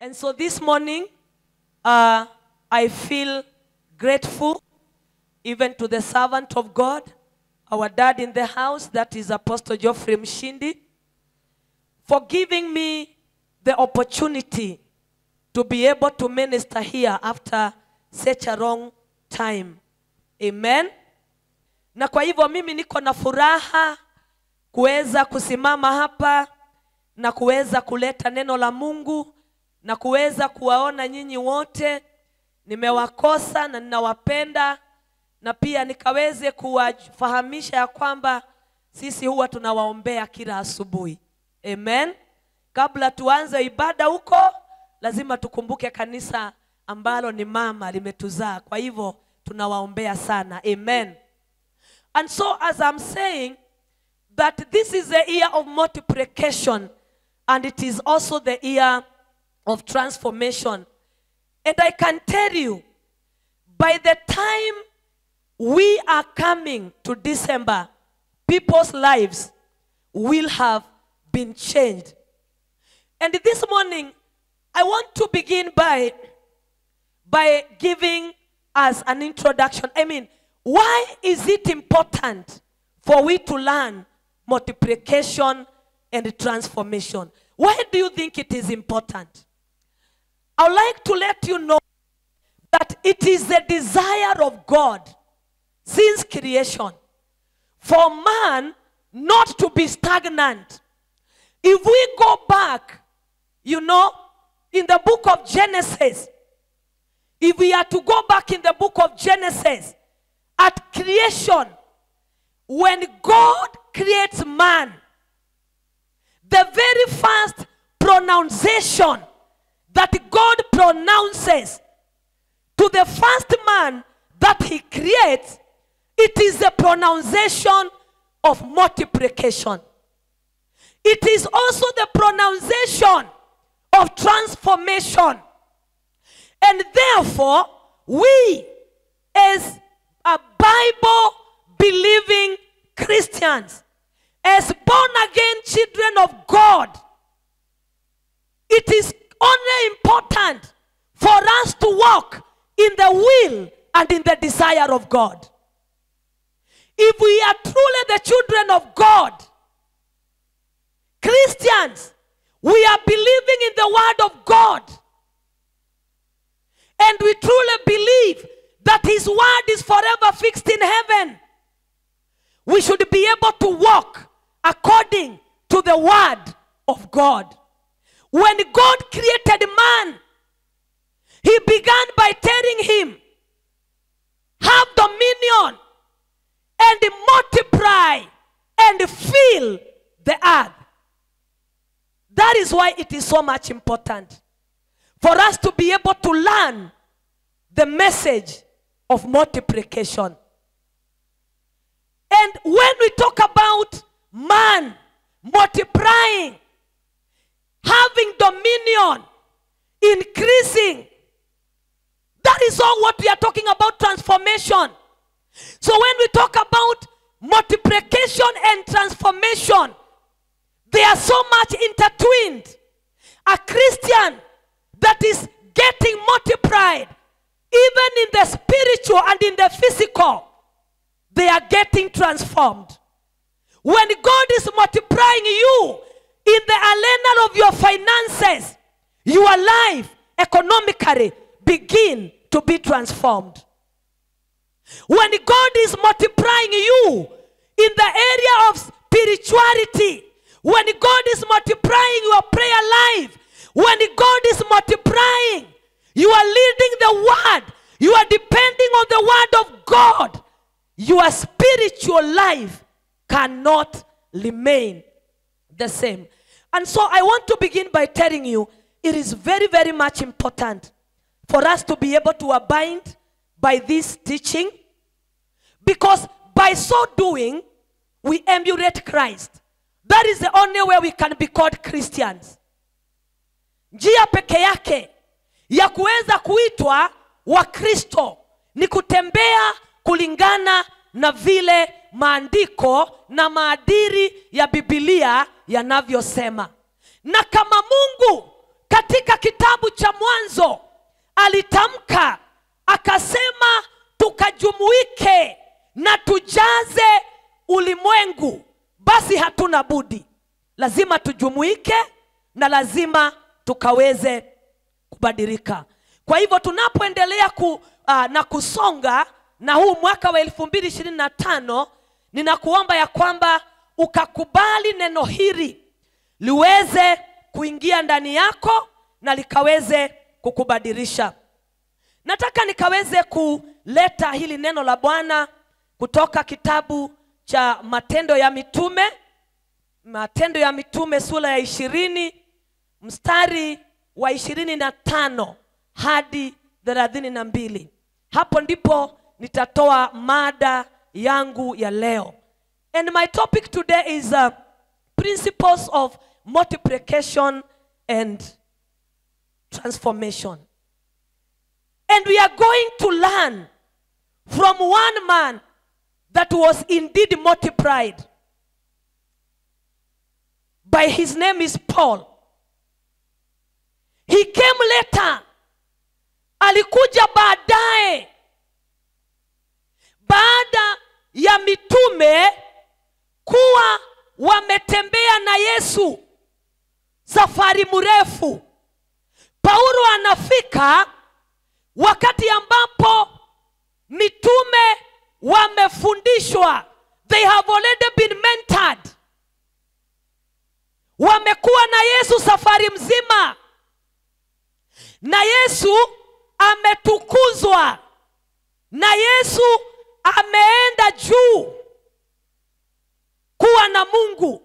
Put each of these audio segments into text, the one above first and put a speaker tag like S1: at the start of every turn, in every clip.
S1: And so this morning, I feel grateful even to the servant of God, our dad in the house, that is Apostle Geoffrey Mshindi, for giving me the opportunity to be able to minister here after such a long time. Amen. Na kwa hivyo mimi niko na furaha kuweza kusimama hapa na kuweza kuleta neno la Mungu na kuweza kuwaona nyinyi wote. Nimewakosa na ninawapenda, na pia nikaweze kuwafahamisha ya kwamba sisi huwa tunawaombea kila asubuhi. Amen. Kabla tuanze ibada huko, lazima tukumbuke kanisa ambalo ni mama limetuzaa. Kwa hivyo tunawaombea sana. Amen. And so as I'm saying that this is the year of multiplication, and it is also the year of transformation. And I can tell you, by the time we are coming to December, people's lives will have been changed. And this morning, I want to begin by giving us an introduction. I mean, why is it important for we to learn multiplication and transformation? Why do you think it is important? I would like to let you know that it is the desire of God since creation for man not to be stagnant. If we go back, in the book of Genesis, if we are to go back in the book of Genesis, at creation, when God creates man, the very first pronunciation that God pronounces to the first man that he creates, it is the pronunciation of multiplication. It is also the pronunciation of transformation. And therefore, we as a Bible-believing Christians, as born-again children of God, it is only important for us to walk in the will and in the desire of God. If we are truly the children of God, Christians, we are believing in the word of God. And we truly believe that his word is forever fixed in heaven. We should be able to walk according to the word of God. When God created man, he began by telling him, have dominion and multiply and fill the earth. That is why it is so much important for us to be able to learn the message of multiplication. And when we talk about man multiplying, having dominion, increasing, that is all what we are talking about, transformation. So when we talk about multiplication and transformation, they are so much intertwined. A Christian that is getting multiplied, even in the spiritual and in the physical, they are getting transformed. When God is multiplying you in the arena of your finances, your life economically begin to be transformed. When God is multiplying you in the area of spirituality, when God is multiplying your prayer life, when God is multiplying, you are leading the word, you are depending on the word of God, your spiritual life cannot remain the same. And so I want to begin by telling you, it is very, very much important for us to be able to abide by this teaching, because by so doing, we emulate Christ. That is the only way we can be called Christians. Njia peke yake ya kuweza kuitwa wa Kristo ni kutembea kulingana na vile maandiko na maadili ya Biblia yanavyosema. Na kama Mungu katika kitabu alitamka akasema tukajumuike na tujaze ulimwengu, basi hatuna budi, lazima tujumuike na lazima tukaweze kubadilika. Kwa hivyo tunapoendelea na kusonga na huu mwaka wa 2025, ninakuomba ya kwamba ukakubali neno hili liweze kuingia ndani yako na likaweze kukubadilisha. Nataka nikaweze kuleta hili neno la Bwana kutoka kitabu cha Matendo ya Mitume. Matendo ya Mitume sura ya 20 mstari wa 25 hadi 32. Hapo ndipo nitatoa mada yangu ya leo. And my topic today is principles of multiplication and transformation. And we are going to learn from one man that was indeed multiplied. By his name is Paul. He came later. Alikuja baadaye. Baada ya mitume kuwa wametembea na Yesu safari mrefu, Paulo anafika wakati ambapo mitume wamefundishwa. They have already been mentored. Wamekuwa na Yesu safari mzima, na Yesu ametukuzwa, na Yesu ameenda juu kuwa na Mungu.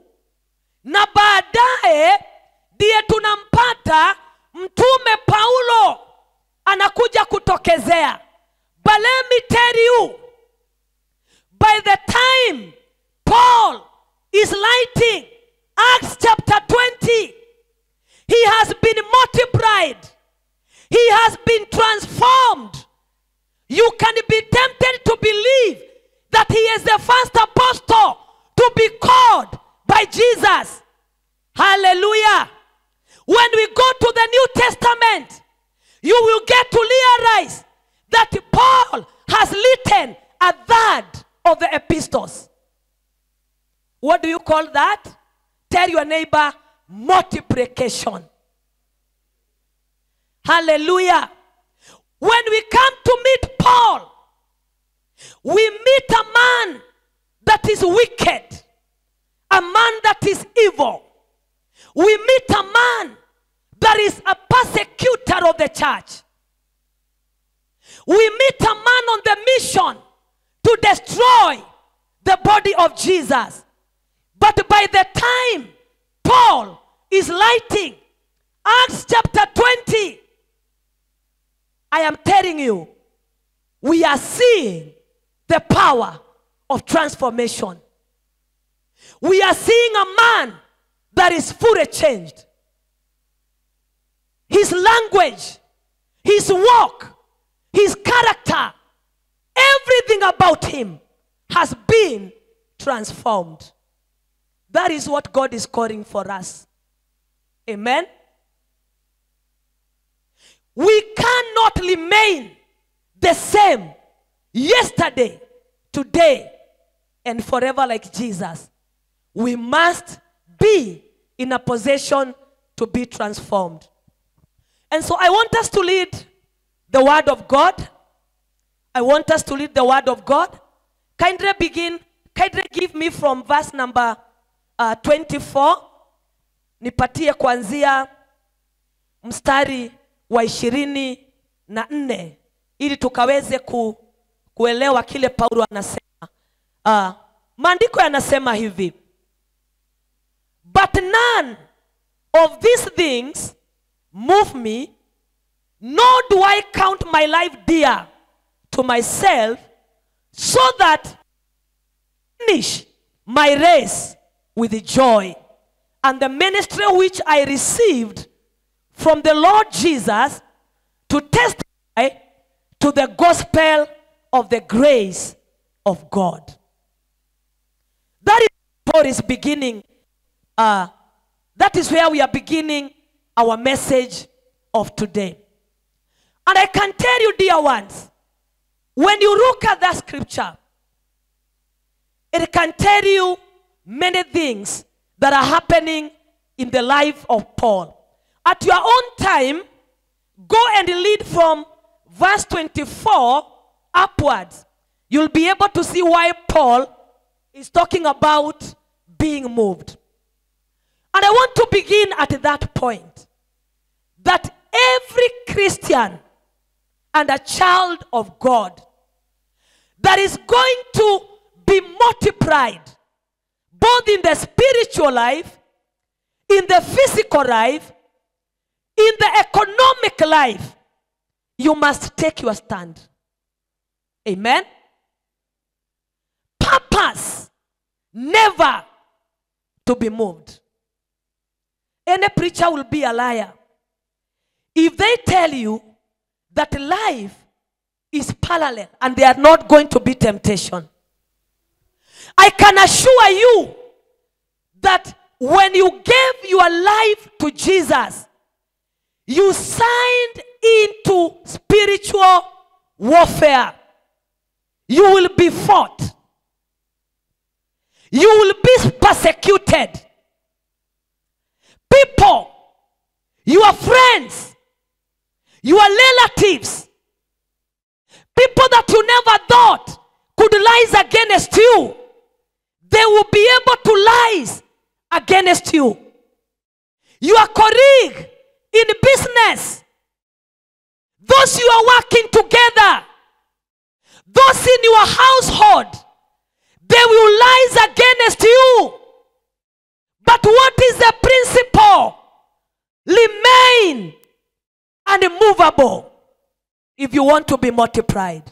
S1: Na baadaye ndiye tunampata mtume Paulo anakuja kutokezea. But let me tell you, by the time Paul is writing Acts chapter 20, he has been multiplied. He has been transformed. You can be tempted to believe that he is the first apostle to be called by Jesus. Hallelujah. When we go to the New Testament, you will get to realize that Paul has written a third of the epistles. What do you call that? Tell your neighbor, multiplication. Hallelujah. When we come to meet Paul, we meet a man that is wicked, a man that is evil. We meet a man that is a persecutor of the church. We meet a man on the mission to destroy the body of Jesus. But by the time Paul is writing Acts chapter 20, I am telling you, we are seeing the power of transformation. We are seeing a man that is fully changed. His language, his walk, his character, everything about him has been transformed. That is what God is calling for us. Amen. We cannot remain the same yesterday, today, and forever like Jesus. We must be in a position to be transformed. And so I want us to read the word of God. I want us to read the word of God. Kindly give me from verse number 24. Nipatie kuanzia mstari wa 24 ili tukaweze kuelewa kile Paulo anasema. Maandiko yanasema hivi: But none of these things move me, nor do I count my life dear to myself, so that I finish my race with joy, and the ministry which I received from the Lord Jesus, to testify to the gospel of the grace of God. That is Paul is beginning. That is where we are beginning our message of today. And I can tell you, dear ones, when you look at that scripture, it can tell you many things that are happening in the life of Paul. At your own time, go and read from verse 24 upwards. You'll be able to see why Paul is talking about being moved. And I want to begin at that point, that every Christian and a child of God that is going to be multiplied both in the spiritual life, in the physical life, in the economic life, you must take your stand. Amen? Purpose never to be moved. Any preacher will be a liar if they tell you that life is parallel and there are not going to be temptation. I can assure you that when you gave your life to Jesus, you signed into spiritual warfare. You will be fought. You will be persecuted. People, your friends, your relatives, people that you never thought could rise against you, they will be able to rise against you. Your colleague in business, those you are working together, those in your household, they will rise against you. But what is the principle? Remain unmovable if you want to be multiplied.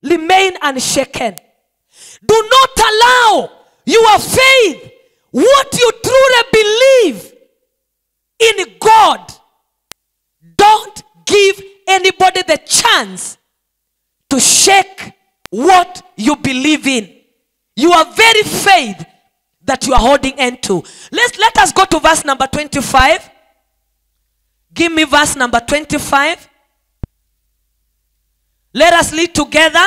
S1: Remain unshaken. Do not allow your faith, what you truly believe in God, don't give anybody the chance to shake what you believe in. Your very faith that you are holding into. Let us go to verse number 25. Give me verse number 25. Let us read together.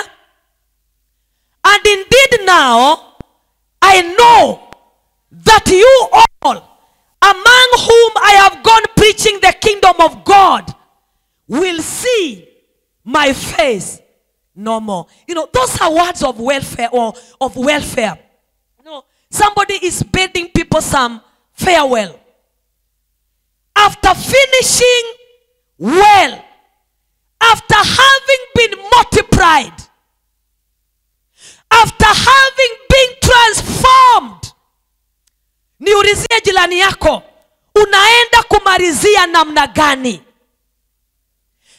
S1: And indeed now, I know that you all, among whom I have gone preaching the kingdom of God, will see my face no more. You know, those are words of welfare or of welfare. You know, somebody is bidding people some farewell. After finishing well, after having been multiplied, after having been transformed, niulizie jirani yako, unaenda kumalizia namna gani?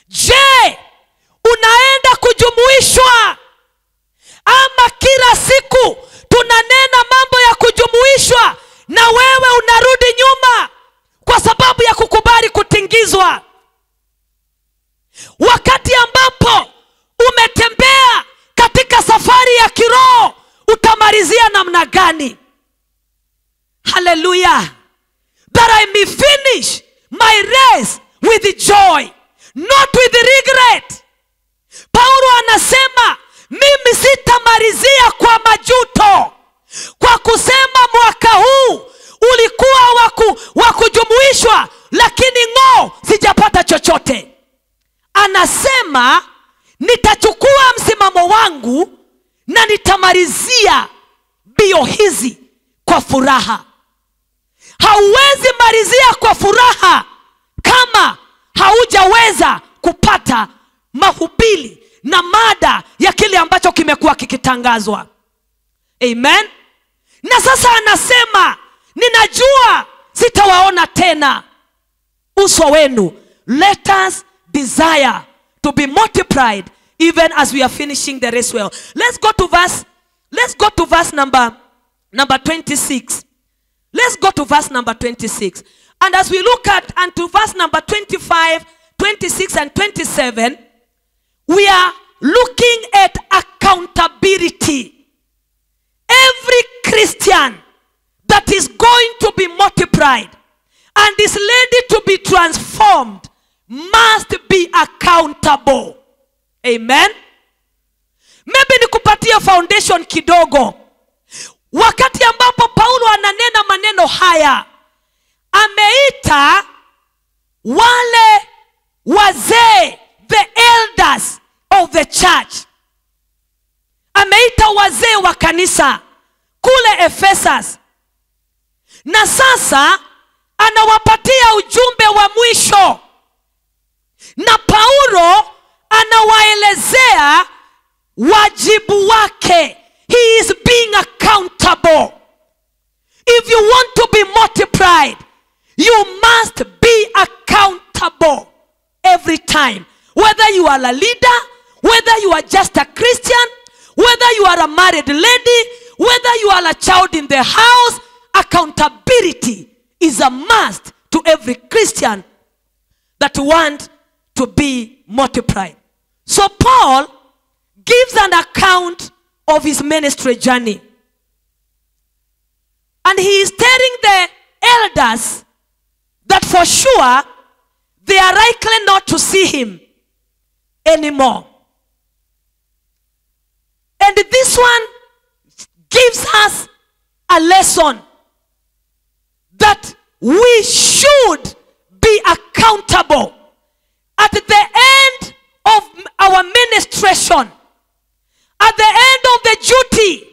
S1: Je, unaenda kujumuishwa? Ama kila siku tunanena mambo ya kujumuishwa na wewe unarudi nyuma kwa sababu ya kukubali kutingizwa? Wakati ambapo umetembea katika safari ya kiroho, utamalizia namna gani? Hallelujah. That I may finish my race with joy, not with regret. Paulo anasema, mimi sitamalizia kwa majuto, kwa kusema mwaka huu ulikuwa wa kujumuishwa, lakini sijapata chochote. Anasema, nitachukua msimamo wangu na nitamalizia mbio hizi kwa furaha. Hauwezi malizia kwa furaha kama haujaweza kupata mahubiri na mada ya kile ambacho kimekuwa kikitangazwa. Amen. Na sasa anasema, ninajua sitawaona tena uso wenu. Let us desire to be multiplied even as we are finishing the race well. Let's go to verse number 26. Let's go to verse number 26. And as we look at unto verse number 25, 26 and 27, we are looking at accountability. Every Christian that is going to be multiplied and is ready to be transformed must be accountable. accountable. Amen. Maybe nikupatie foundation kidogo. Wakati ambapo Paulo ananena maneno haya, ameita wale wazee, the elders of the church. Ameita wazee wa kanisa kule Ephesus. Na sasa anawapatia ujumbe wa mwisho. Na Paulo anawaelezea wajibu wake. He is being accountable. If you want to be multiplied, you must be accountable every time. Whether you are a leader, whether you are just a Christian, whether you are a married lady, whether you are a child in the house, accountability is a must to every Christian that want to be multiplied. So Paul gives an account of his ministry journey. And he is telling the elders that for sure they are likely not to see him anymore. And this one gives us a lesson that we should be accountable. At the end of our ministration, at the end of the duty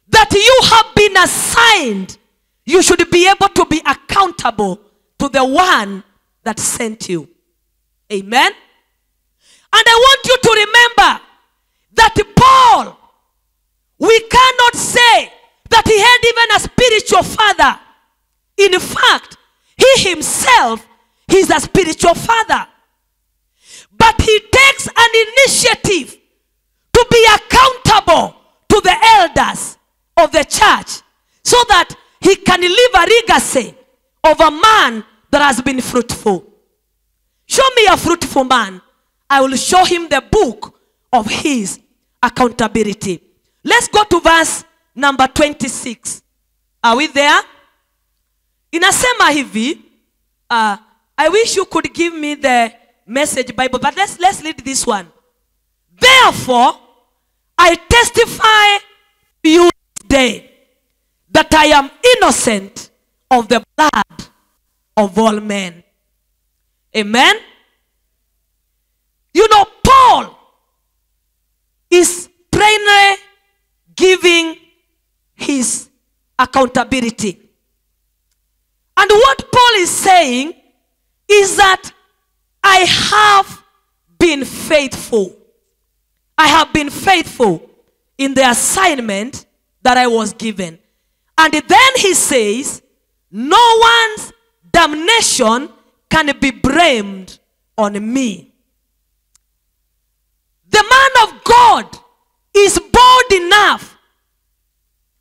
S1: that you have been assigned, you should be able to be accountable to the one that sent you. Amen. And I want you to remember that Paul, we cannot say that he had even a spiritual father. In fact, he himself, he's a spiritual father. But he takes an initiative to be accountable to the elders of the church so that he can leave a legacy of a man that has been fruitful. Show me a fruitful man. I will show him the book of his accountability. Let's go to verse number 26. Are we there? Inasema hivi, I wish you could give me the Message Bible, but let's read this one. Therefore, I testify to you today that I am innocent of the blood of all men. Amen. You know, Paul is plainly giving his accountability. And what Paul is saying is that I have been faithful. I have been faithful in the assignment that I was given. And then he says, no one's damnation can be blamed on me. The man of God is bold enough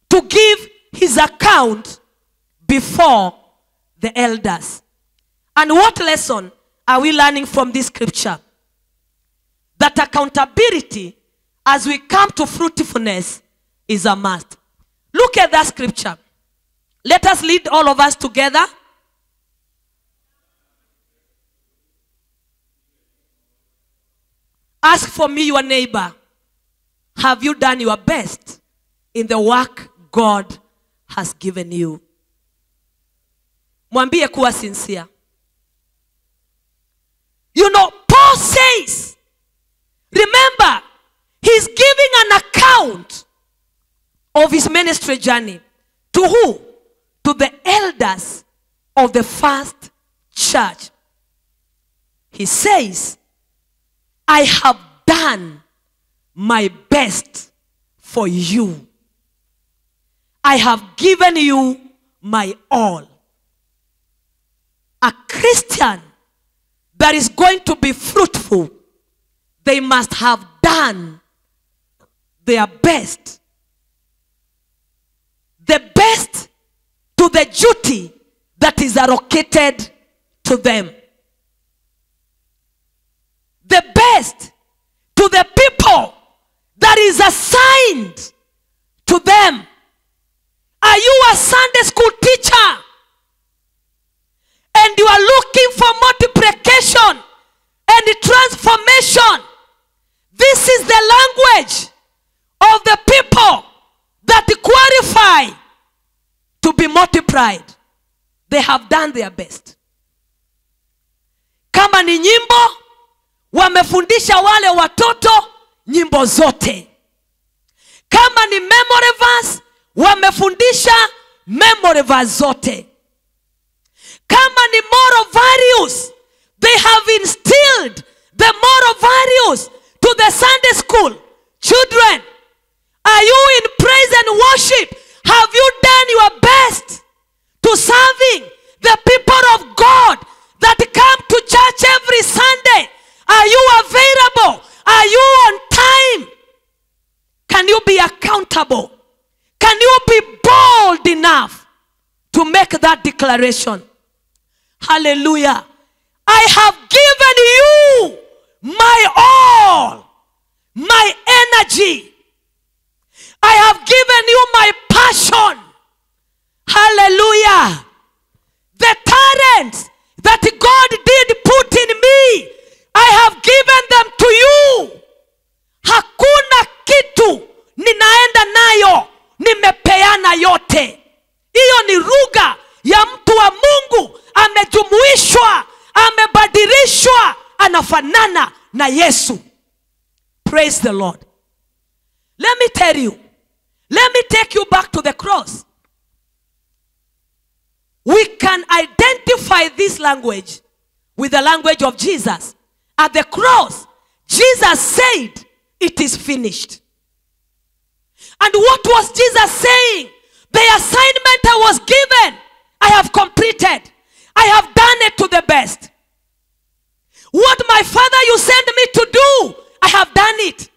S1: to give his account before the elders. And what lesson are we learning from this scripture? That accountability, as we come to fruitfulness, is a must. Look at that scripture. Let us read all of us together. Ask for me, your neighbor, have you done your best in the work God has given you? Mwambie kuwa sincere. You know, Paul says, remember, he's giving an account of his ministry journey. To who? To the elders of the first church. He says, I have done my best for you. I have given you my all. A Christian that is going to be fruitful, they must have done their best. The best to the duty that is allocated to them. The best to the people that is assigned to them. Are you a Sunday school teacher? And you are looking for multiplication and transformation declaration. This is the language of the people that qualify to be multiplied. They have done their best. Kama ni nyimbo, wamefundisha wale watoto nyimbo zote. Kama ni memory verse, wamefundisha memory verse zote. Kama ni moral values, they have instilled the moral values to the Sunday school children. Are you in praise and worship? Have you done your best to serving the people of God that come to church every Sunday? Are you available? Are you on time? Can you be accountable? Can you be bold enough to make that declaration? Hallelujah. I have given you my all, my energy. I have given you my passion. Hallelujah. The talents that God did put in me, I have given them to you. Hakuna kitu ninaenda nayo, nimepeana yote. Hiyo ni lugha ya mtu wa Mungu, amejumuishwa, amebadilishwa, anafanana na Yesu. Praise the Lord. Let me tell you, let me take you back to the cross. We can identify this language with the language of Jesus. At the cross, Jesus said, it is finished. And what was Jesus saying? The assignment I was given, I have completed. I have done it to the best. What my Father you sent me to do, I have done it.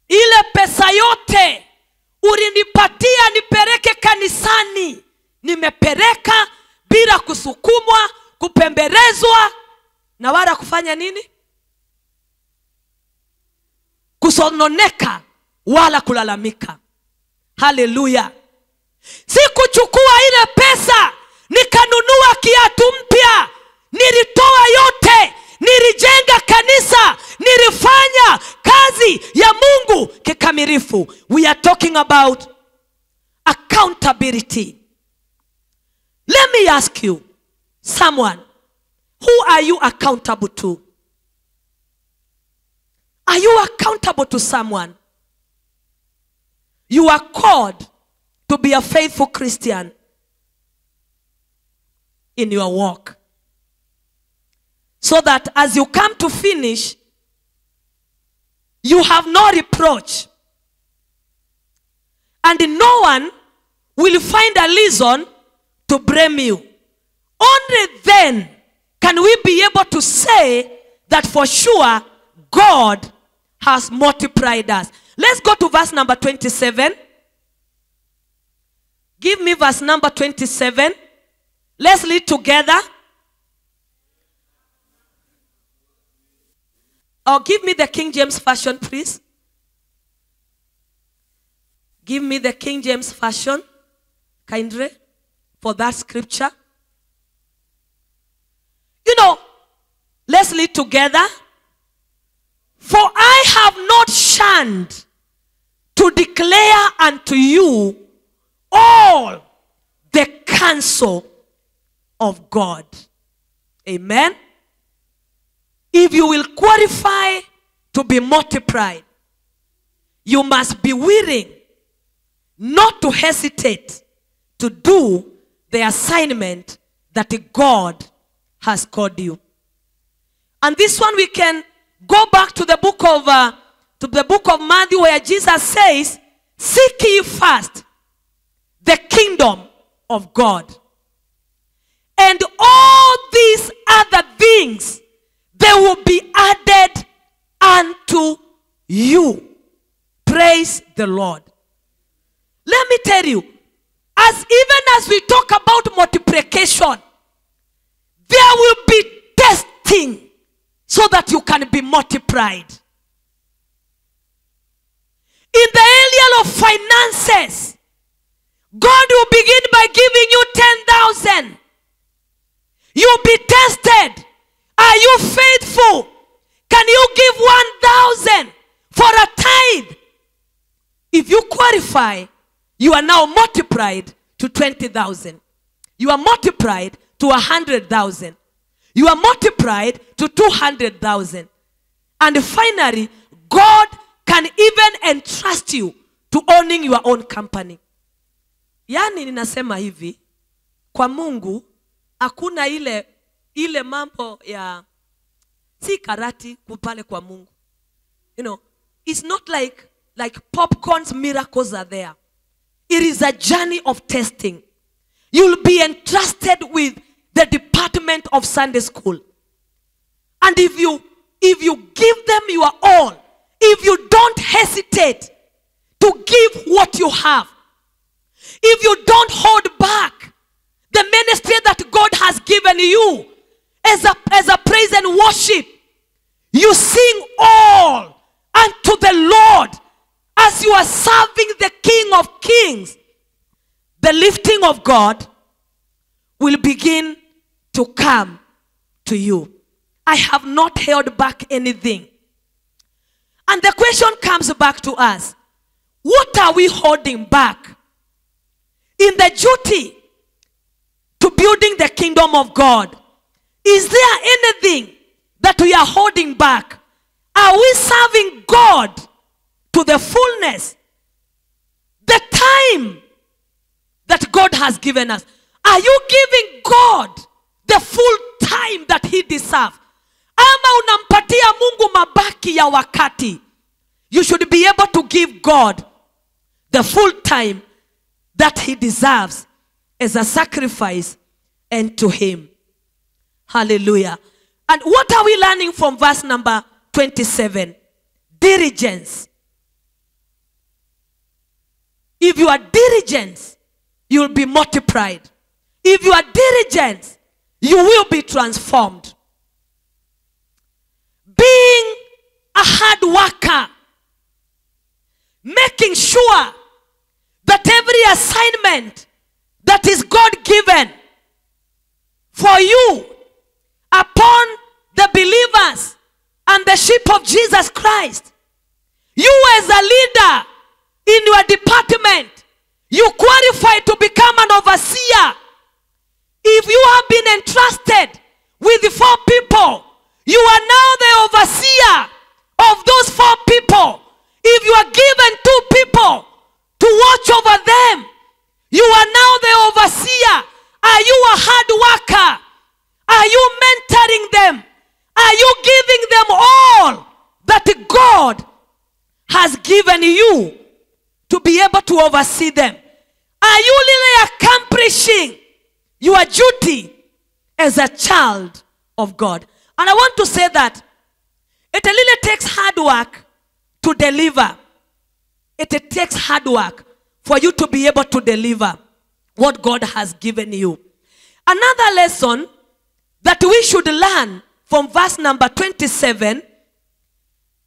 S1: Ile pesa yote ulinipatia nipeleke kanisani, nimepereka bila kusukumwa, kupembelezwa na wala kufanya nini? Kusononeka wala kulalamika. Hallelujah. Sikuchukua ile pesa nikanunua kiatu mpya. Nilitoa yote, nilijenga kanisa, nilifanya kazi ya Mungu kikamilifu. We are talking about accountability. Let me ask you, someone, who are you accountable to? Are you accountable to someone? You are called to be a faithful Christian in your walk, so that as you come to finish, you have no reproach, and no one will find a reason to blame you. Only then can we be able to say that for sure God has multiplied us. Let's go to verse number 27. Give me verse number 27. Let's read together. Or give me the King James Version, please. Give me the King James Version, kindly, for that scripture. You know, let's read together. For I have not shunned to declare unto you all the counsel of God. Amen. If you will qualify to be multiplied, you must be willing not to hesitate to do the assignment that God has called you. And this one we can go back to the book of Matthew, where Jesus says, seek ye first the kingdom of God, and all these other things, they will be added unto you. Praise the Lord. Let me tell you, even as we talk about multiplication, there will be testing so that you can be multiplied. In the area of finances, God will begin by giving you 10,000. You'll be tested. Are you faithful? Can you give multiply, you are now multiplied to 20,000. You are multiplied to 100,000. You are multiplied to 200,000. And finally, God can even entrust you to owning your own company. Yani ninasema hivi, kwa Mungu hakuna ile mambo ya si karati kupale kwa Mungu. You know, it's not like popcorn's miracles are there. It is a journey of testing. You'll be entrusted with the department of Sunday school. And if you give them your all, if you don't hesitate to give what you have, if you don't hold back the ministry that God has given you as a praise and worship, you sing all unto the Lord as you are serving the King of Kings, the lifting of God will begin to come to you. I have not held back anything. And the question comes back to us. What are we holding back in the duty to building the kingdom of God? Is there anything that we are holding back? Are we serving God to the fullness? The time that God has given us. Are you giving God the full time that he deserves? Ama unampatia Mungu mabaki ya wakati? You should be able to give God the full time that he deserves as a sacrifice unto him. Hallelujah. And what are we learning from verse number 27? Diligence. If you are diligent, you will be multiplied. If you are diligent, you will be transformed. Being a hard worker, making sure that every assignment that is God-given for you upon the believers and the sheep of Jesus Christ, you as a leader in your department, you qualify to become an overseer. If you have been entrusted with 4 people, you are now the overseer of those 4 people. If you are given 2 people to watch over them, you are now the overseer. Are you a hard worker? Are you mentoring them? Are you giving them all that God has given you to be able to oversee them? Are you really accomplishing your duty as a child of God? And I want to say that it really takes hard work to deliver. It takes hard work for you to be able to deliver what God has given you. Another lesson that we should learn from verse number 27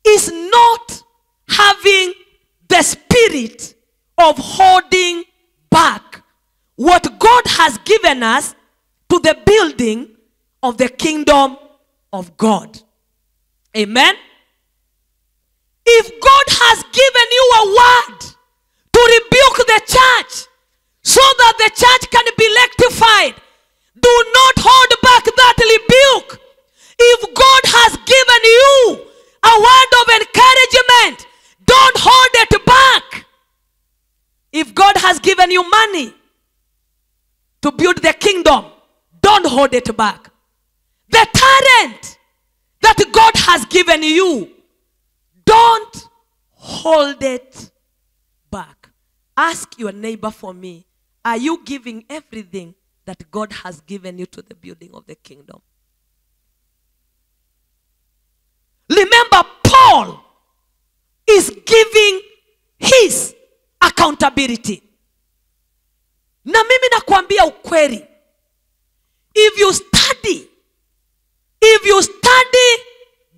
S1: is not having the spirit of holding back what God has given us to the building of the kingdom of God. Amen. If God has given you a word to rebuke the church so that the church can be rectified, do not hold back that rebuke. If God has given you a word of encouragement, don't hold it back. If God has given you money to build the kingdom, don't hold it back. The talent that God has given you, don't hold it back. Ask your neighbor for me, are you giving everything that God has given you to the building of the kingdom? Remember, Paul is giving his accountability. Na mimi nakwambia ukweli. If you study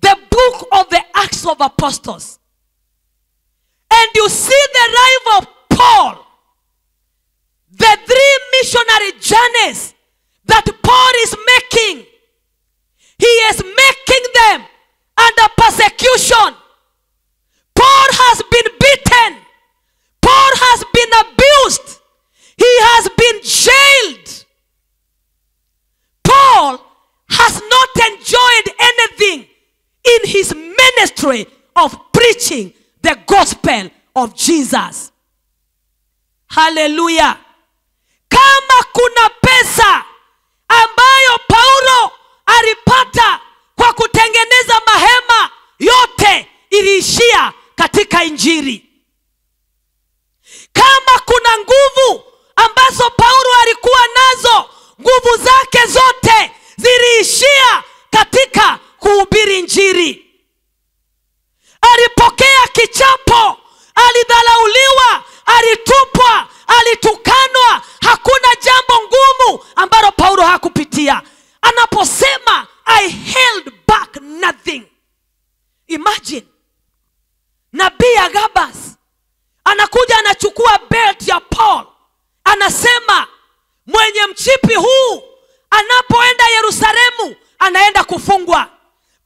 S1: the book of the Acts of Apostles, and you see the life of Paul, the 3 missionary journeys that Paul is making, he is making them under persecution. Paul has been beaten. Paul has his ministry of preaching the gospel of Jesus. Hallelujah. Kama kuna pesa ambayo Paulo alipata kwa kutengeneza mahema, yote iliishia katika injili. Kama kuna nguvu ambazo Paulo alikuwa nazo, nguvu zake zote ziliishia katika kuhubiri injili. Alipokea kichapo, alidhalauliwa, alitupwa, alitukanwa. Hakuna jambo ngumu ambalo Paulo hakupitia. Anaposema I held back nothing. Imagine Nabii Agabus anakuja anachukua belt ya Paul, anasema mwenye mchipi huu anapoenda Yerusalemu anaenda kufungwa.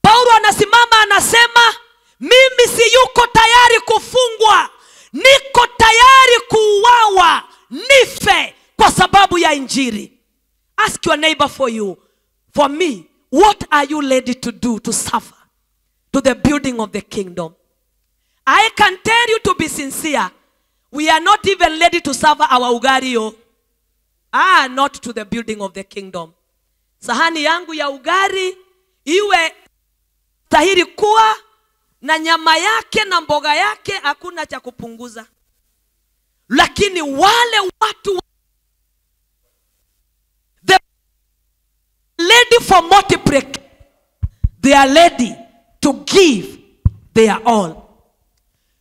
S1: Paulo anasimama anasema, mimi si yuko tayari kufungwa, niko tayari kuuawa, nife kwa sababu ya injili. Ask your neighbor for me, what are you ready to do to suffer to the building of the kingdom? I can tell you, to be sincere, we are not even ready to suffer our ugario. Not to the building of the kingdom. Sahani yangu ya ugari iwe tahiri kuwa na nyama yake na mboga yake, hakuna cha kupunguza. Lakini wale watu the ready for multiplication, they are ready to give their all.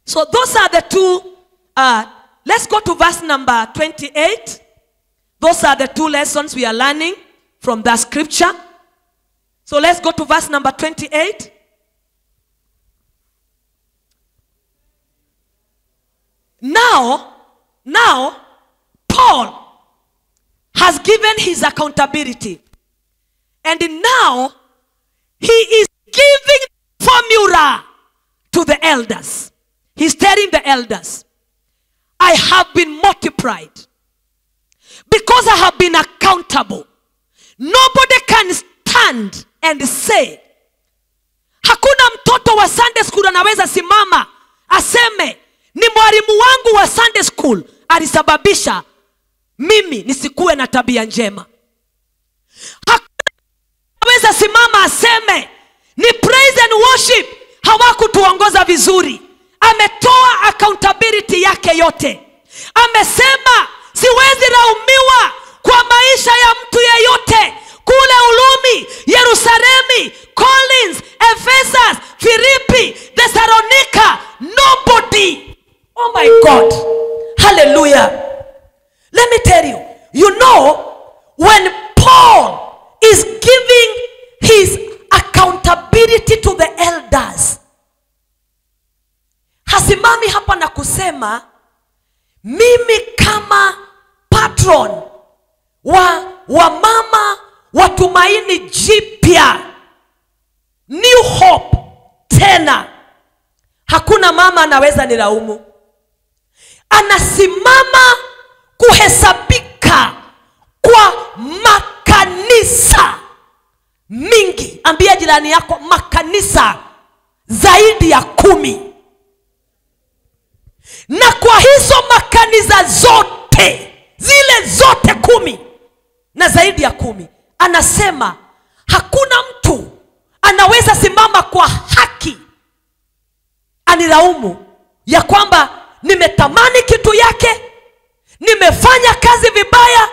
S1: So those are the two. Let's go to verse number 28. Those are the two lessons we are learning from that scripture. So let's go to verse number 28. Now, Paul has given his accountability. And now, he is giving formula to the elders. He's telling the elders, I have been multiplied because I have been accountable. Nobody can stand and say, hakuna mtoto wa Sunday school anaweza simama aseme, ni mwalimu wangu wa Sunday school alisababisha mimi nisikuwe na tabia njema. Hakuna anaweza simama aseme, ni praise and worship hawakutuongoza vizuri. Ametoa accountability yake yote. Amesema siwezi laumiwa kwa maisha ya mtu yeyote. Kule Ulumi, Yerusalemu, Collins, Ephesus, Filipi, Thessalonica, nobody. Oh my God. Hallelujah. Let me tell you, you know, when Paul is giving his accountability to the elders, hasimami hapa na kusema, mimi kama patron wa mama wa Tumaini Jipya, New Hope, tena hakuna mama anaweza nilaumu. Anasimama kuhesabika kwa makanisa mingi. Ambia jirani yako, makanisa zaidi ya 10. Na kwa hizo makanisa zote, zile zote 10 na zaidi ya 10, anasema hakuna mtu anaweza simama kwa haki aniraumu ya kwamba nimetamani kitu yake, nimefanya kazi vibaya,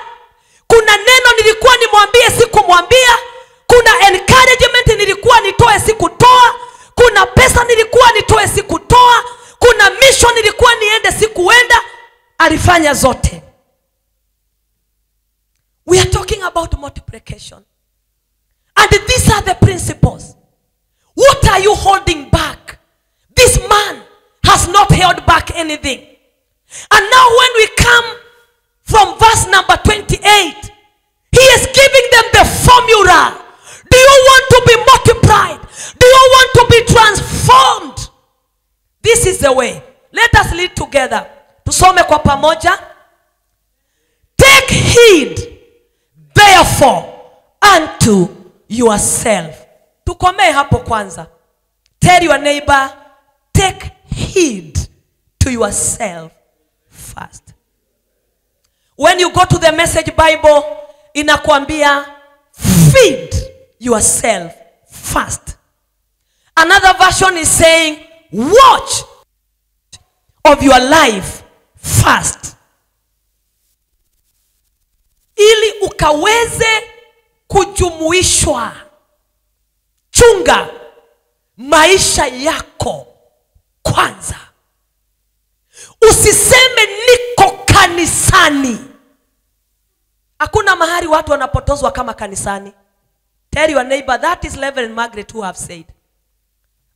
S1: kuna neno nilikuwa nimwambie sikumwambia, kuna encouragement nilikuwa nitoe sikutoa, kuna pesa nilikuwa nitoe sikutoa, kuna mission nilikuwa niende sikuenda. Alifanya zote. We are talking about multiplication. And these are the principles. What are you holding back? This man has not held back anything. And now when we come from verse number 28, he is giving them the formula. Do you want to be multiplied? Do you want to be transformed? This is the way. Let us lead together. Tusome kwa pamoja. Take heed therefore unto yourself. Tukomee hapo kwanza. Tell your neighbor, take heed to yourself first. When you go to the Message Bible, inakwambia feed yourself first. Another version is saying watch of your life first. Ili ukaweze kujumuishwa. Chunga maisha yako kwanza. Usiseme niko kanisani. Hakuna mahali watu wanapotozwa kama kanisani. Tell your neighbor, that is Reverend Margaret who have said.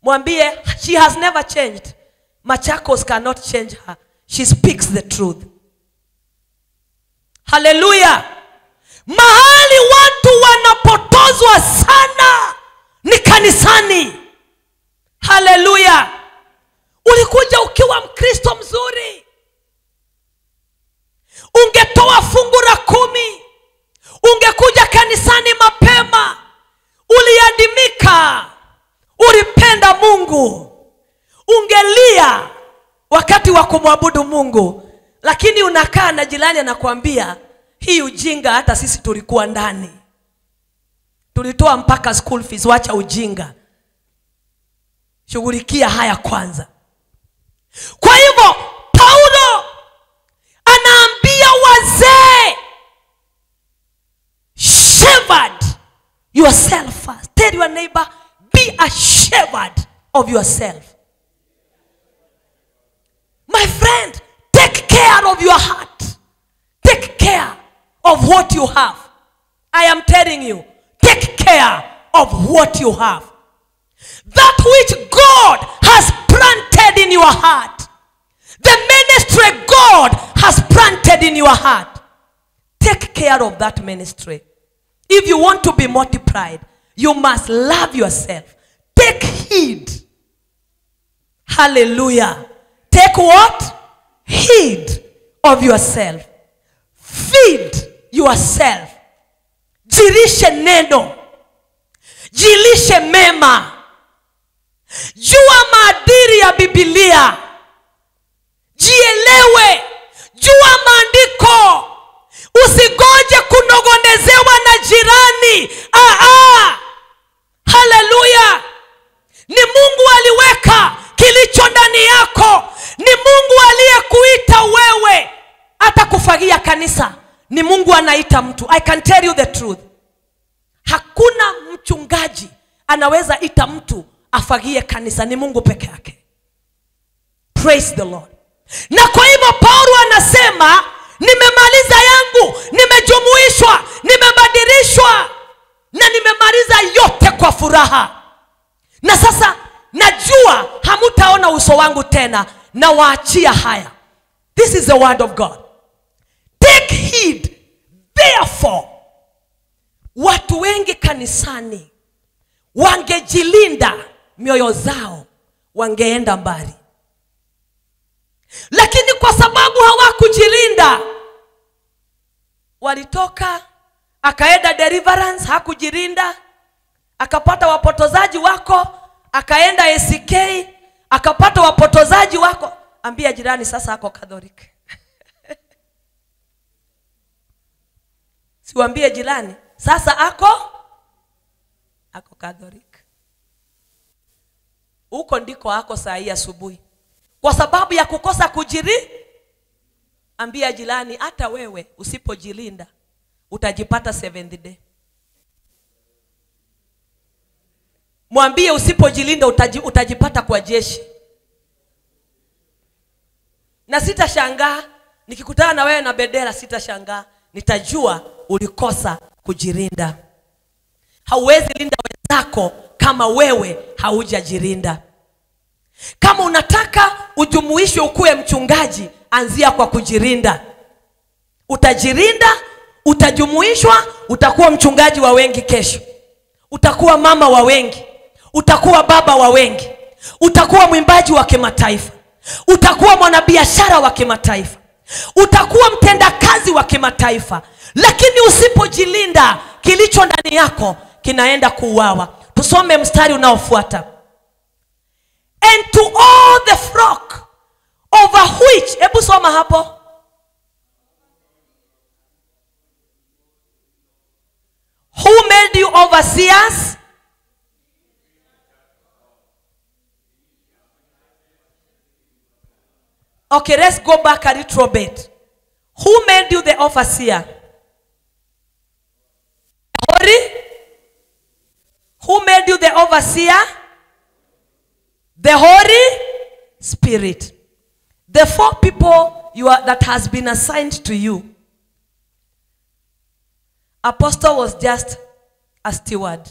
S1: Mwambie, she has never changed. Machakos cannot change her. She speaks the truth. Hallelujah. Mahali watu wanapotozwa sana ni kanisani. Hallelujah. Ulikuja ukiwa Mkristo mzuri, ungetoa fungu la 10, ungekuja kanisani mapema, uliadimika, ulipenda Mungu, ungelia wakati wa kumwabudu Mungu, lakini unakaa na jirani anakuambia hii ujinga hata sisi tulikuwa ndani. Tulitoa mpaka school fees, wacha ujinga. Shughulikia haya kwanza. Kwa hivyo Paulo anaambia wazee, shepherd yourself first. Tell your neighbor, be a shepherd of yourself. My friend, take care of your heart. Take care of what you have. I am telling you, take care of what you have. That which God has planted in your heart. The ministry God has planted in your heart. Take care of that ministry. If you want to be multiplied, you must love yourself. Take heed. Hallelujah. Take what? Heed of yourself. Feed yourself. Jilishe neno. Jilishe mema. Jua maadili ya Biblia. Jielewe. Jua maandiko. Usigoje kunogonezewa na jirani. Hallelujah. Ni Mungu aliweka kilicho ndani yako. Ni Mungu aliyekuita wewe. Hata kufagia kanisa ni Mungu anaita mtu. I can tell you the truth. Hakuna mchungaji anaweza ita mtu afagie kanisa, ni Mungu peke yake. Praise the Lord. Na kwa hivyo Paulo anasema, nimemaliza yangu, nimejumuishwa, nimebadilishwa, na nimemaliza yote kwa furaha. Na sasa najua hamutaona uso wangu tena, na waachia haya. This is the word of God. Take heed, therefore. Watu wengi kanisani wangejilinda mioyo zao, wangeenda mbali. Lakini kwa sababu hawakujilinda, walitoka, akaenda deliverance, hakujilinda, akapata wapotozaji wako, akaenda ACK, akapata wapotozaji wako. Ambia jirani, sasa ako Catholic. Siwaambie jirani, sasa ako Catholic. Huko ndiko ako saa hii asubuhi. Kwa sababu ya kukosa kujiri. Ambia jirani, hata wewe usipojilinda utajipata 7th day. Mwambie usipojilinda utajipata kwa jeshi. Na sitashangaa nikikutana na wewe na bendera, sitashangaa, nitajua ulikosa kujilinda. Hauwezi linda wenzako kama wewe haujajilinda. Kama unataka ujumuishwe ukue mchungaji, anzia kwa kujilinda. Utajilinda, utajumuishwa, utakuwa mchungaji wa wengi kesho. Utakuwa mama wa wengi. Utakuwa baba wa wengi. Utakuwa mwimbaji wa kimataifa. Utakuwa mwanabiashara wa kimataifa. Utakuwa mtendakazi wa kimataifa. Lakini usipojilinda, kilicho ndani yako kinaenda kuuawa. Tusome mstari unaofuata. And to all the flock over which, hebu soma hapo. Who made you overseers? Okay, let's go back a little bit. Who made you the overseer? Holy? Who made you the overseer? The Holy Spirit. The 4 people that has been assigned to you. Apostle was just a steward.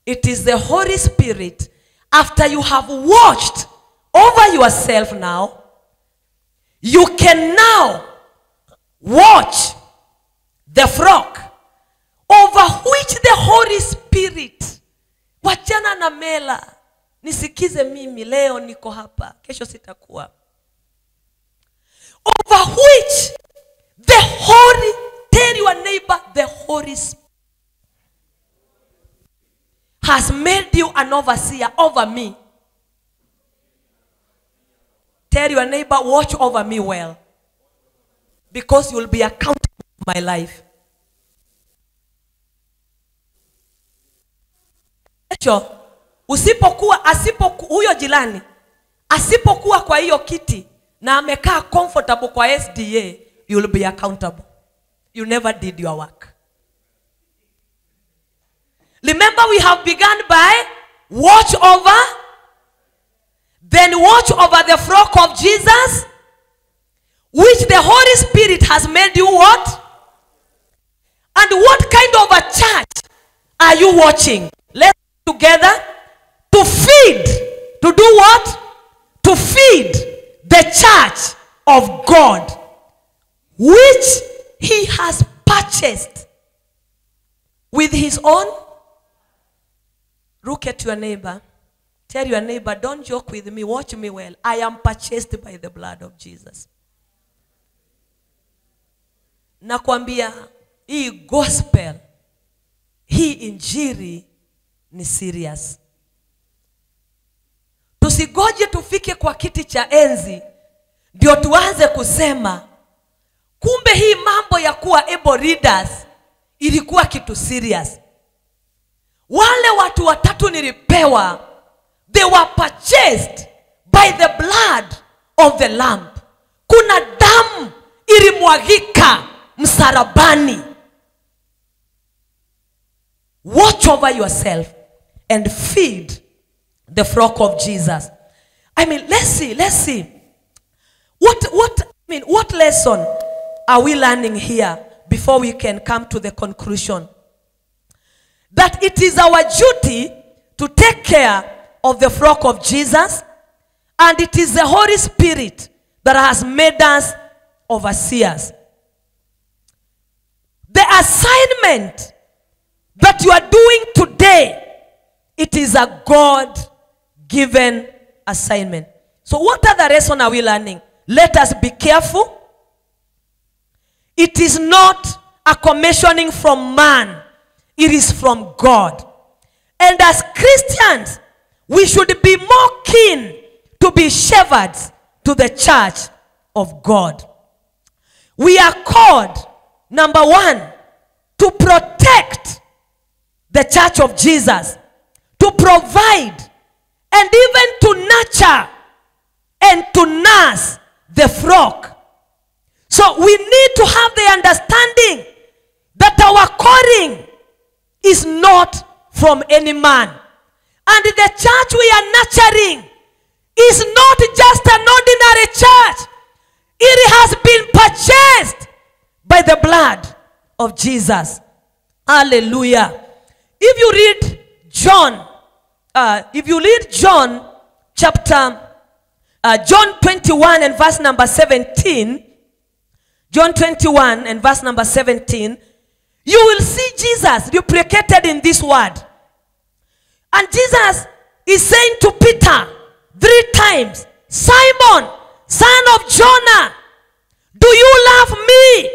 S1: It is the Holy Spirit. After you have watched over yourself now, you can now watch the flock over which the Holy Spirit. Wachana na mela. Nisikize mimi leo niko hapa. Kesho sitakuwa. Over which the Holy, tell your neighbor, the Holy Spirit has made you an overseer over me. Tell your neighbor, watch over me well. Because you will be accountable for my life. Huyo jilani asipokuwa kwa hiyo kiti na amekaa comfortable kwa SDA, you will be accountable. You never did your work. Remember, we have begun by watch over, then watch over the flock of Jesus, which the Holy Spirit has made you what? And what kind of a church are you watching? Let's together to feed. To do what? To feed the church of God, which he has purchased with his own. Look at your neighbor. Tell your neighbor, don't joke with me. Watch me well. I am purchased by the blood of Jesus. Nakwambia, hii gospel, hii injili ni serious. Tusigoje tufike kwa kiti cha enzi ndio tuanze kusema kumbe hii mambo ya kuwa able readers ilikuwa kitu serious. Wale watu 3 nilipewa, they were purchased by the blood of the Lamb. Kuna damu ilimwagika msalabani. Watch over yourself and feed the flock of Jesus. I mean, let's see. What lesson are we learning here before we can come to the conclusion? That it is our duty to take care of the flock of Jesus, and it is the Holy Spirit that has made us overseers. The assignment that you are doing today, it is a God-given assignment. So what other lesson are we learning? Let us be careful. It is not a commissioning from man. It is from God. And as Christians, we should be more keen to be shepherds to the church of God. We are called, number 1, to protect the church of Jesus, to provide, and even to nurture and to nurse the flock. So we need to have the understanding that our calling is not from any man. And the church we are nurturing is not just an ordinary church. It has been purchased by the blood of Jesus. Hallelujah. If you read John, John 21 and verse number 17, John 21 and verse number 17, you will see Jesus replicated in this word. And Jesus is saying to Peter 3 times, Simon, son of Jonah, do you love me?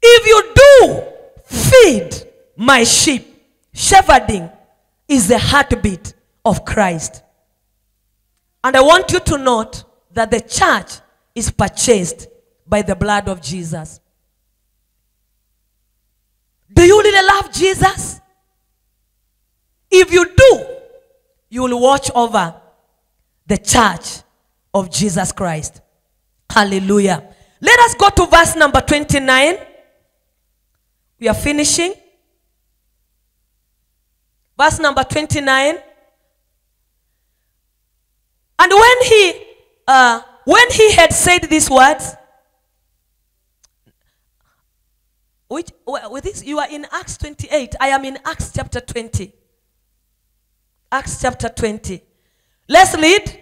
S1: If you do, feed my sheep. Shepherding is the heartbeat of Christ. And I want you to note that the church is purchased by the blood of Jesus. Do you really love Jesus? If you do, you will watch over the church of Jesus Christ. Hallelujah. Let us go to verse number 29. We are finishing. Verse number 29. And when he had said these words, with this, you are in Acts 28. I am in Acts chapter 20. Acts chapter 20. Let's read.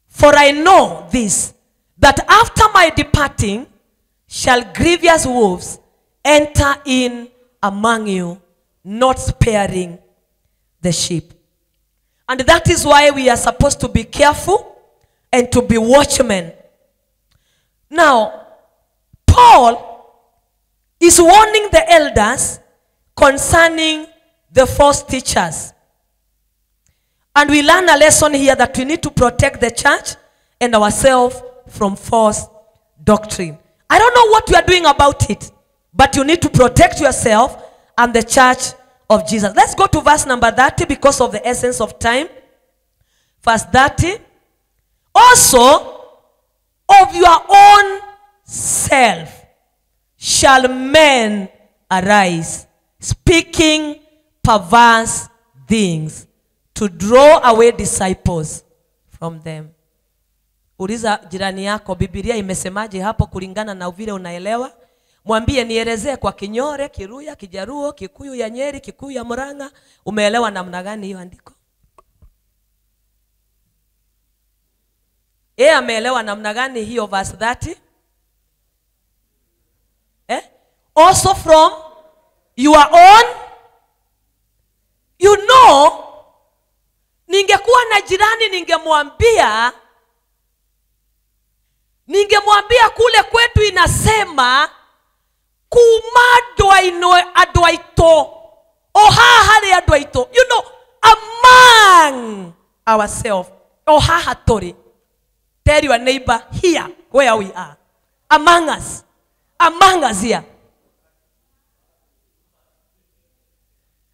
S1: For I know this, that after my departing shall grievous wolves enter in among you, not sparing the sheep. And that is why we are supposed to be careful and to be watchmen. Now, Paul is warning the elders concerning the false teachers. And we learn a lesson here that we need to protect the church and ourselves from false doctrine. I don't know what you are doing about it, but you need to protect yourself and the church of Jesus. Let's go to verse number 30 because of the essence of time. Verse 30. Also, of your own self shall men arise, speaking perverse things, to draw away disciples from them. Uliza jirani yako, Biblia imesemaje hapo kulingana na vile unaelewa? Mwambie nielezee kwa Kinyore, Kiruya, Kijaruo, Kikuyu ya Nyeri, Kikuyu ya Murang'a. Umeelewa namna gani hiyo andiko? Ameelewa namna gani hiyo verse 30? Also from your own, you know, ningekuwa na jirani ningemwambia kule kwetu inasema kumadwa ino adwaito ohahari adwaito, you know, among ourselves. Ohahatori. Tell your neighbor here where we are. Among us. Among us here.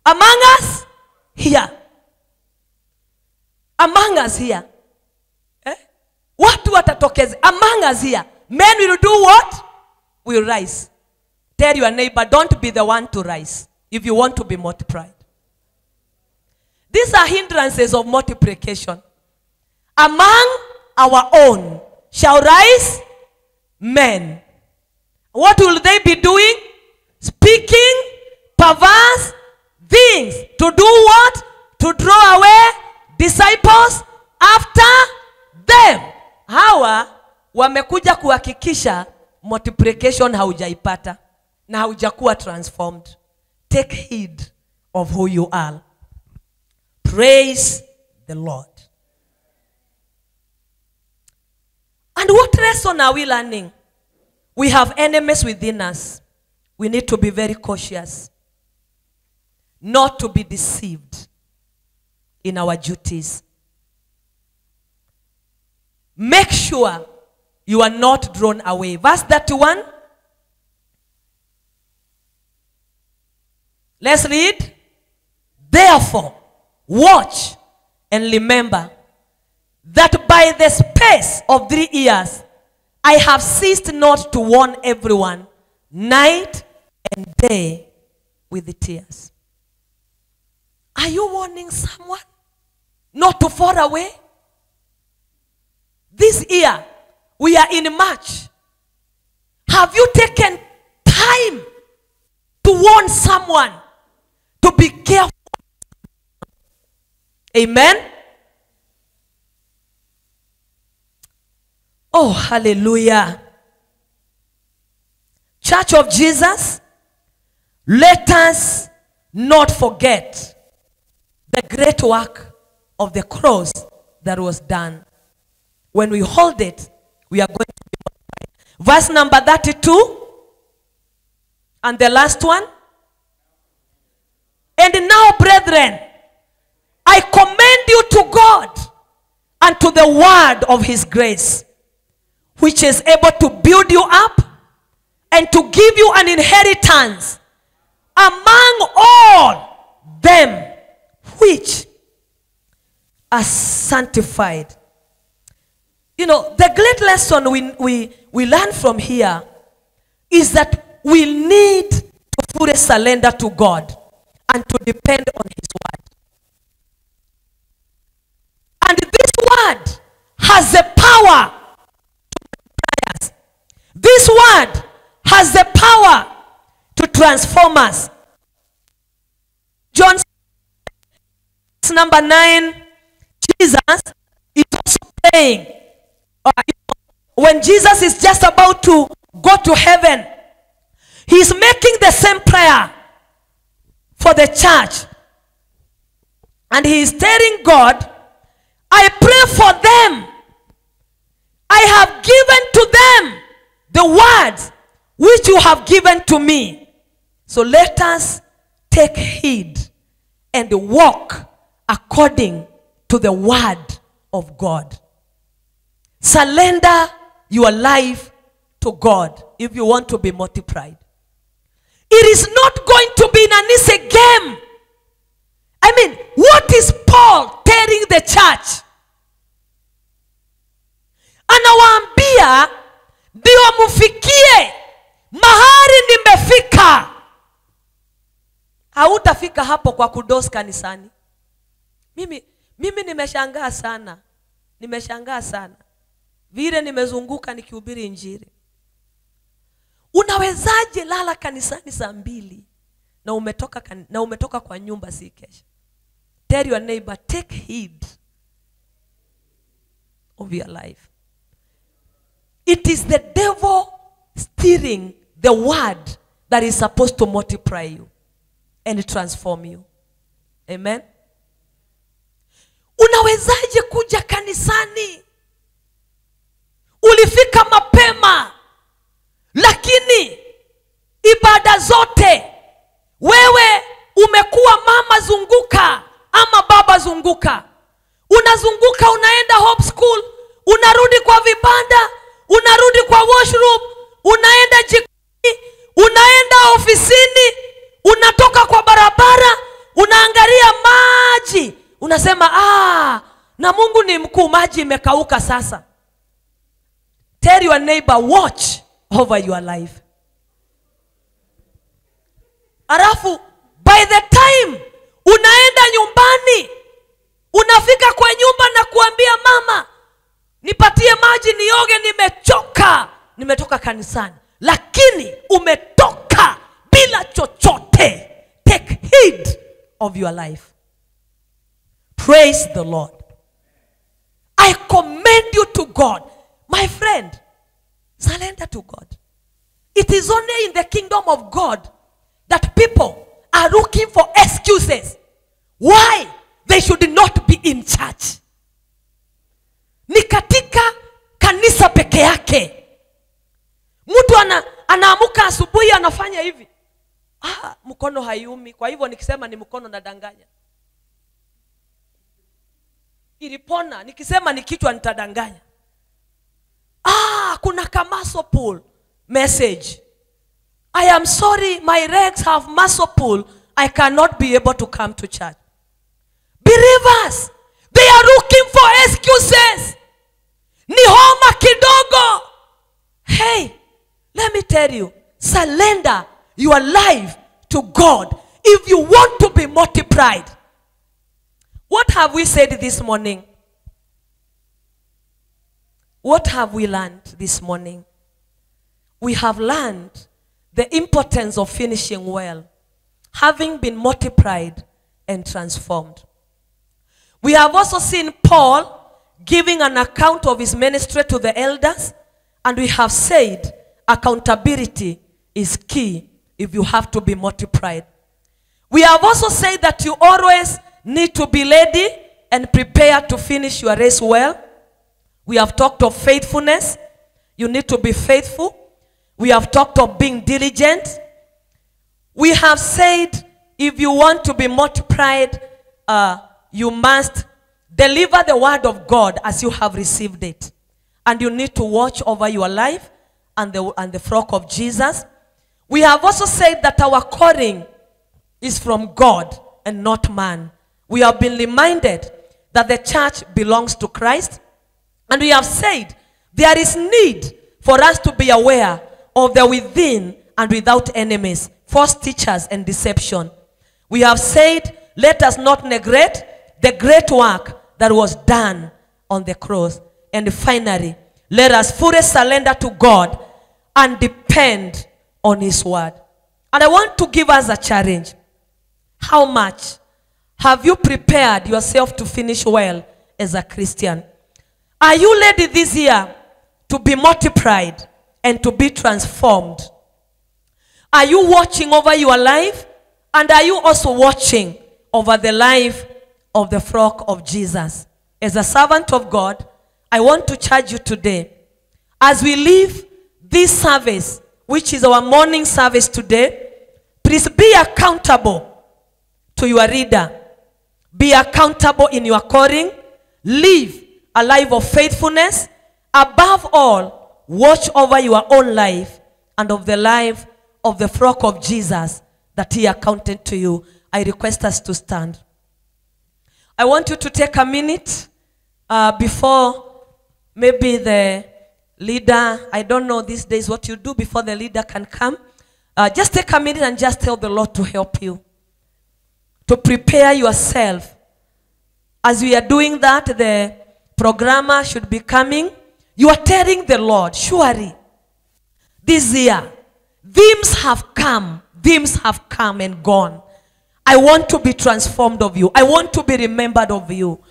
S1: Among us here. Among us here. Watu watatokeze. Among us here. Men will do what? Will rise. Tell your neighbor, don't be the one to rise if you want to be multiplied. These are hindrances of multiplication. Among our own shall rise men. What will they be doing? Speaking perverse things. To do what? To draw away disciples after them. Hawa wamekuja kuhakikisha multiplication haujaipata na haujakuwa transformed. Take heed of who you are. Praise the Lord. And what lesson are we learning? We have enemies within us. We need to be very cautious not to be deceived in our duties. Make sure you are not drawn away. Verse 31. Let's read. Therefore, watch and remember that by the space of 3 years, I have ceased not to warn everyone, night and day, with the tears. Are you warning someone not to fall away? This year, we are in March. Have you taken time to warn someone to be careful? Amen? Oh, hallelujah. Church of Jesus, let us not forget the great work of the cross that was done. When we hold it, we are going to be multiplied. Verse number 32. And the last one. And now, brethren, I commend you to God and to the the word of his grace, which is able to build you up and to give you an inheritance among all them which are sanctified. You know, the great lesson we learn from here is that we need to fully surrender to God and to depend on his word. And this word has the power to prayers. This word has the power to transform us. John number 9, Jesus is also praying. When Jesus is just about to go to heaven, he's making the same prayer for the church. And he is telling God, I pray for them. I have given to them the words which you have given to me. So let us take heed and walk according to the word of God. Surrender your life to God if you want to be multiplied. It is not going to be an easy game. I mean, what is Paul telling the church? Anawaambia, ndio mufikie mahali nimefika. Hautafika hapo kwa kudos kanisani. Mimi nimeshangaa sana. Nimeshangaa sana. Vile nimezunguka nikihubiri injili. Unawezaje lala kanisani saa 2 na umetoka kwa nyumba si kesha? Tell your neighbor, take heed of your life. It is the devil steering the word that is supposed to multiply you and transform you. Amen. Unawezaje kuja kanisani? Ulifika mapema, lakini ibada zote wewe umekuwa mama zunguka ama baba zunguka. Unazunguka, unaenda Hope School, unarudi kwa vibanda, unarudi kwa washroom, unaenda jikoni, unaenda ofisini, unatoka kwa barabara, unaangalia maji, unasema na Mungu ni mkuu, maji imekauka sasa. Tell your neighbor, watch over your life. Arafu, by the time unaenda nyumbani, unafika kwa nyumba na kuambia mama, nipatie maji nioge, nimechoka, nimetoka kanisani. Lakini umetoka bila chochote. Take heed of your life. Praise the Lord. I commend you to God. My friend, surrender to God. It is only in the kingdom of God that people are looking for excuses why they should not be in church. Ni katika kanisa peke yake. Mtu anaamuka asubuhi anafanya hivi. Mkono hayumi, kwa hivyo nikisema ni mkono nadanganya. Ilipona, nikisema ni kichwa nitadanganya. Kuna muscle pull message. I am sorry, my legs have muscle pull. I cannot be able to come to church. Believers, they are looking for excuses. Ni homa kidogo. Hey, let me tell you, surrender your life to God if you want to be multiplied. What have we said this morning? What have we learned this morning? We have learned the importance of finishing well, having been multiplied and transformed. We have also seen Paul giving an account of his ministry to the elders, and we have said accountability is key if you have to be multiplied. We have also said that you always need to be ready and prepared to finish your race well. We have talked of faithfulness. You need to be faithful. We have talked of being diligent. We have said if you want to be multiplied, you must Deliver the word of God as you have received it. And you need to watch over your life and the flock of Jesus. We have also said that our calling is from God and not man. We have been reminded that the church belongs to Christ. And we have said there is need for us to be aware of the within and without enemies, false teachers and deception. We have said, let us not neglect the great work that was done on the cross. And finally, let us fully surrender to God and depend on his word. And I want to give us a challenge. How much have you prepared yourself to finish well as a Christian? Are you ready this year to be multiplied and to be transformed? Are you watching over your life? And are you also watching over the life of the flock of Jesus? As a servant of God, I want to charge you today, as we leave this service, which is our morning service today, please be accountable to your leader. Be accountable in your calling. Live a life of faithfulness. Above all, watch over your own life and of the life of the flock of Jesus that he accounted to you. I request us to stand. I want you to take a minute before maybe the leader, I don't know these days what you do before the leader can come. Just take a minute and just tell the Lord to help you, to prepare yourself. As we are doing that, the programmer should be coming. You are telling the Lord, surely this year, themes have come and gone. I want to be transformed of you. I want to be remembered of you.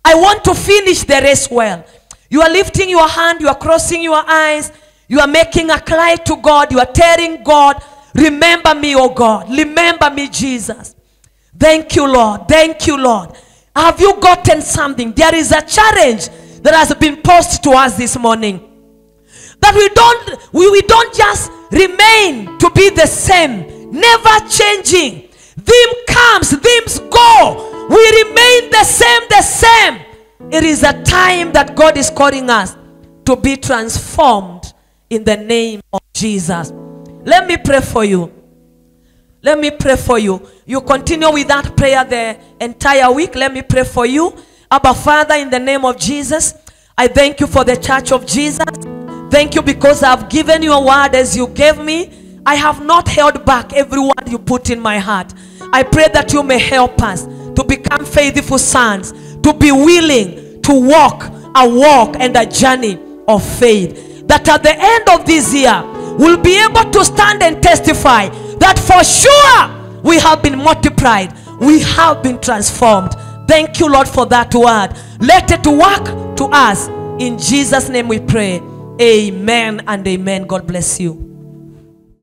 S1: I want to finish the race well. You are lifting your hand, you are crossing your eyes, you are making a cry to God, you are telling God, remember me, oh God, remember me, Jesus. Thank you, Lord. Thank you, Lord. Have you gotten something? There is a challenge that has been posed to us this morning. That we don't just remain to be the same, never changing. Theme comes, themes go. We remain the same. It is a time that God is calling us to be transformed in the name of Jesus. Let me pray for you. Let me pray for you. You continue with that prayer the entire week. Let me pray for you. Abba Father, in the name of Jesus, I thank you for the church of Jesus. Thank you because I have given you a word as you gave me. I have not held back every word you put in my heart. I pray that you may help us to become faithful sons, to be willing to walk a walk and a journey of faith. That at the end of this year, we'll be able to stand and testify that for sure we have been multiplied, we have been transformed. Thank you, Lord, for that word. Let it work to us. In Jesus' name we pray. Amen and amen. God bless you.